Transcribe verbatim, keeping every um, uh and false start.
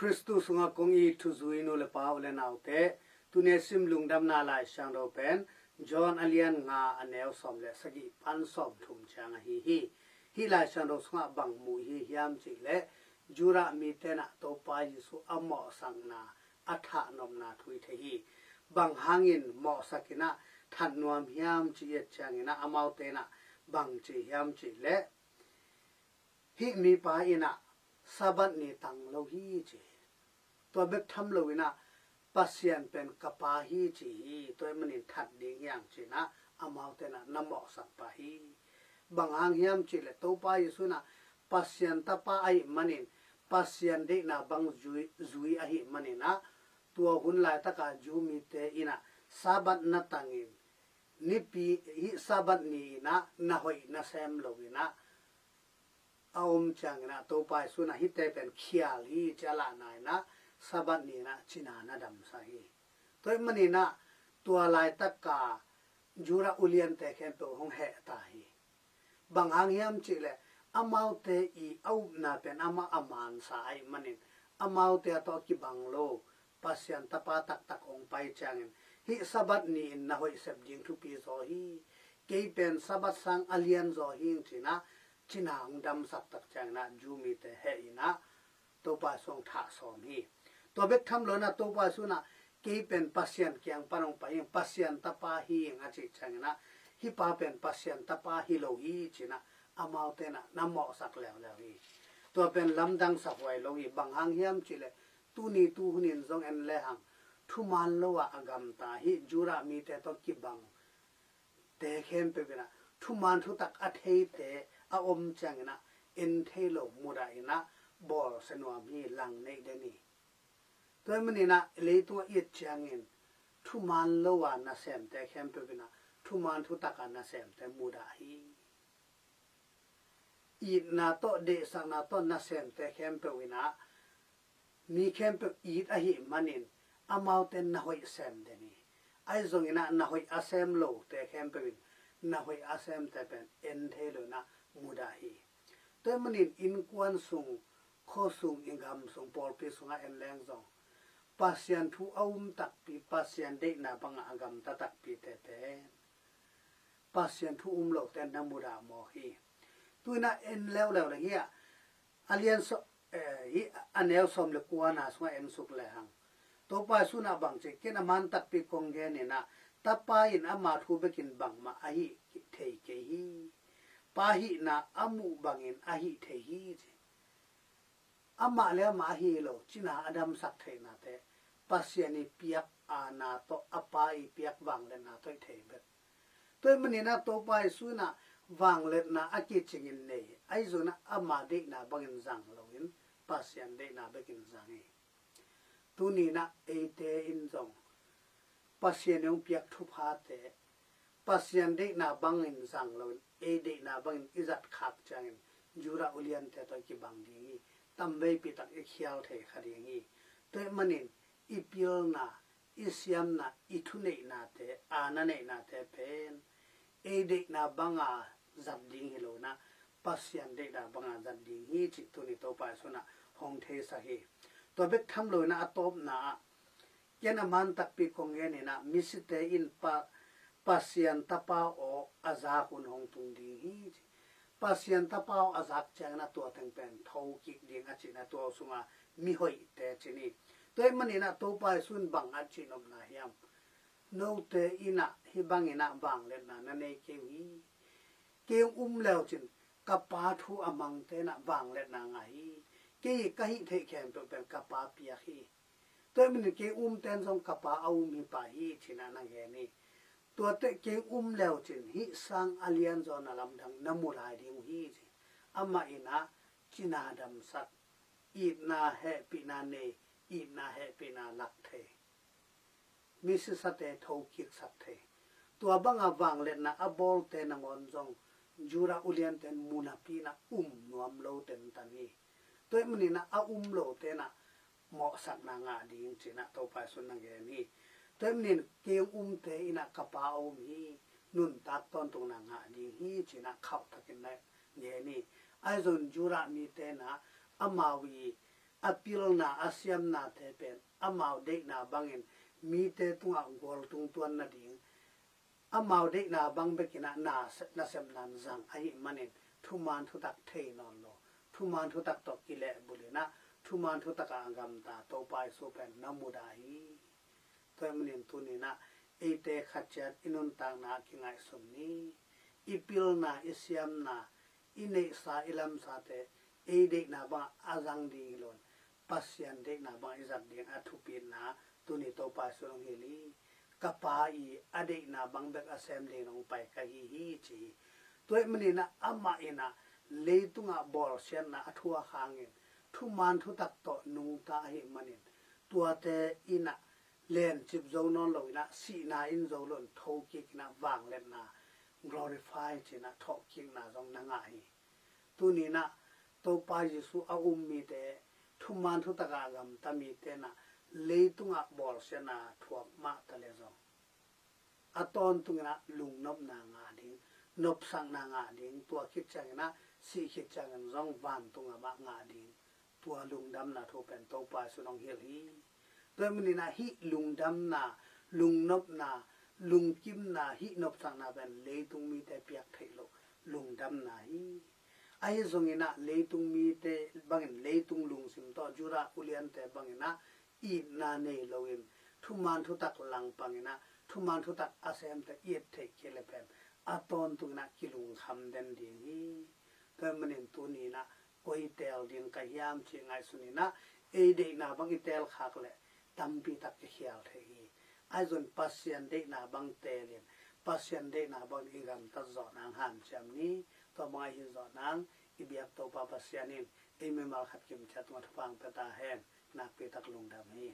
Khristu sungah kong it thuzui nu le pa, u le naute, tuni a sim Lungdamna Laisiangtho pen John a lian nga, a neu sawm le sagih pan sawmthum ciang ahi hi. Hih Laisiangtho sungah bang mu i hi hiam cih leh, Judah mite in ah Topa Jesuh a mawhsakna, a thahnopna thu i thei hi. Bang hangin mawhsak in ah that nuam hiam cih i et ciangin ah, amaute in ah bang ci hiam cih leh, hih mipa in ah Sabbath ni tang lo hi ci hi. Tua bek tham lo in ah, Pasian pen ka Pa hi ci hi, tua ahih manin that ding hi hang ci in ah, amaute in ah na mawhsak pah hi. Bang hang hiam cih leh, Topa Jesuh in ah Pasian Tapa ahih manin, Pasian deihna bang zui, zui ahih manin ah, tua hun laitaka Jew mite in ah Sabbath na tangin, nipi, hih Sabbath ni in ah na hoih na sem lo in ah a om ciangin ah, Topa Jesuh in ah hihte pen khial hi ci a lahna in ah, Sabbath ni in ah cina na damsak hi. Tua ahih manin ah, tua laitaka Judah uliante khempeuh hong heh ta hi. Bang hang hiam cih leh, amaute i a upna pen amah a mansa ahih manin, amaute a tawh kibang lo Pasian Tapa taktak hong pai ciangin, hih Sabbath ni in na hoih sep ding thupi zaw hi. Kei pen Sabbath sang a lian zaw hi ing ci in ah, cina hong damsak tak ciangin ah, Jew mite heh in ah, Topa Jesuh hong thah sawm hi. Tua bek tham lo in ah, Topa Jesuh in ah, kei pen Pasian kiang pan hong pai hi ing, Pasian Tapa hi ing a cih ciangin ah, hih pa pen Pasian Tapa hi lo hi ci in ah, amaute in ah na mawhsak leuleu hi. Tua pen lamdangsak huai lo hi. Bang hang hiam cih leh, tuni tu hun in zong en le hang, thuman lo a a gamta hih Judah mite tawh kibang te khempeuh in ah, thuman thutak a theite a om ciangin ah, en thei lo mudah in ah, bawlsia nuam hi, lang neih den hi. Tua ahih manin ah, leitungah i et ciangin, thuman lo a nasemte khempeuh in ah, thuman thutak a nasemte mudah hi. Itna tawh, deihsakna tawh nasemte khempeuh in ah, mi khempeuh it ahih manin, amaute na hoih sem den hi. Ahi zongin ah, na hoih a sem lote khempeuh in, na hoih a semte pen en thei lo in ah mudah hi. Tua ahih manin innkuan sung, khua sung, i gam sung, pawlpi sungah en leng zong, Pasian thu a um takpi, Pasian deihna bangah a gamta takpite pen Pasian thu um lote na mudah mawk hi. Tu in ah en leuleu le hi ah, a lian sawm, eh, hi a neu sawm le kuana sungah en suk le hang, Topa Jesuh in ah bang ci, ken a man takpi kong gen in ah, Tapa in ama thu bekin bangmah a hih thei kei hi. Pa hihna a muh bangin a hih thei hi ci. Amah le amah ahi lo, cina a damsak theihnate, Pasian i piak aana tawh, a Pa i piak vangliatna tawh i thei bek. Tua ahih manin ah, Topa Jesuh in ah vangliatna a kicingin nei, ahi zongin ah ama deihna bangin zang loin, Pasian deihna bekin zang hi. Tuni in ah eite in zong Pasian in hong piak thuphate, Pasian deihna bangin zang loin, ei deihna bangin i zat khak ciangin, Judah uliante tawh i kibang ding hi. Tamveipi tak i khial thei kha ding hi. Tua ahih manin, i pilna, i siamna, i thuneihnate, aana neihnate pen ei deihna banga zat ding hi lo in ah, Pasian deihna banga zat ding hi cih tuni Topa Jesuh in ah hong theisak hi. Tua bek tham lo in ah, a tawpna ah, ken a man takpi kong gen in ah, misite in Pa, Pasian Tapa aw a zak un hong tung ding hi ci. Pasian Tapa aw a zak ciangin ah, tua teng pen thokik ding a cihna, tua sungah mihoihte ci ni. Tua ahih manin ah, Topa Jesuh in bang a cihnopna hiam? Note in ah hih bangin ah vangliatna na nei kei uh hi. Kei hong um le uh cin, ka Pa thu a mangte in ah vangliatna ngah hi. Kei ka hih theih khempeuh pen ka Pa piak hi. Tua ahih manin kei umte in zong ka Pa a um hi pah hi ci in ah na gen hi. Tuate kei um le uh cin, hih sang a lianzaw na lamdang na mu lai ding uh hi ci. Amah in ah cina damsak, itna hehpihna nei, itna hehpihna lak thei, misisate thokiksak thei, tua banga vangliatna a bawlte nangawn zong Judah uliante in mu napi in ah um nuam lo tentan hi. Tua ahih manin ah a um lote in ah mawhsakna ngah ding ci in ah Topa Jesuh in na gen hi. Tua ahih manin kei hong umte in ah ka Pa a um hi, nuntak tawntungna ngah ding hi ci in ah khauhtakin na gen hi. Ahi zongin Judah mite in ah amau i a pilna, a siamnate pen amau deihna bangin mite tungah gualtung tuan nading, amau deihna bang bekin ah na, nasepna zang ahih manin thuman thutak thei nawn lo, thuman thutak tawh kilehbulh in ah thuman thutak ah a gamta Topa Jesu pen na mudah hi. Tua ahih manin tuni-in ah eite khat ciat i nuntakna ah kingaihsun ni. I pilna, i siamna, i neihsa, i lamsate ei deihna bangah a zang ding hi loin Pasian deihna bangah i zat ding a thupitna tuni Topa Jesu in hong hilh hi. Ka Pa i a deihna bang bek a sem dingin hong pai ka hi hi, ci hi. Tua ahih manin ah amah in ah leitungah bawlsiatna a thuak hangin thuman thutak tawh nungta ahih manin tuate in ah lencip zo nawn lo in ah sihna in zo lo in thokik in ah vangliatna, glorify ci-in ah thawhkikna zong na ngah hi. Tuni-in ah Topa Jesu a um mite, thuman thutak ah a gamta mite in ah leitungah bawlsiatna thuak mah ta leh zong a tawntungin ah lungnopna ngah ding, nopsakna ngah ding, tua khit ciangin ah sih khit ciangin zong vantung gam ah ngah ding, tua lungdamna thu pen Topa Jesu in hong hilh hi. Tua ahih manin ah hih lungdamna, lungnopna, lungkimna, hih nopsakna pen leitung mite piak theih loh lungdamna hi. Ahi zongin ah leitung mite bangin, leitung lungsim tawh Judah uliante bangin ah itna nei loin thuman thutak langpangin ah thuman thutak a semte it theih kei leh pen a tawntungin ah kilungkham den ding hi. Tua ahih manin tuni-in ah koi teel ding ka hiam cih ngaihsun in ah ei deihna bang i teel khak leh tampi tak kikhial thei hi. Ahi zongin Pasian deihna bang teelin, Pasian deihna bangin i gamtat zawh nang hanciam ni. Tua bang ahi zawh nang i biak Topa Pasian in ei mimal khat kim ciat tungah thupha hong pia ta hen. Nakpi tak lungdam hi.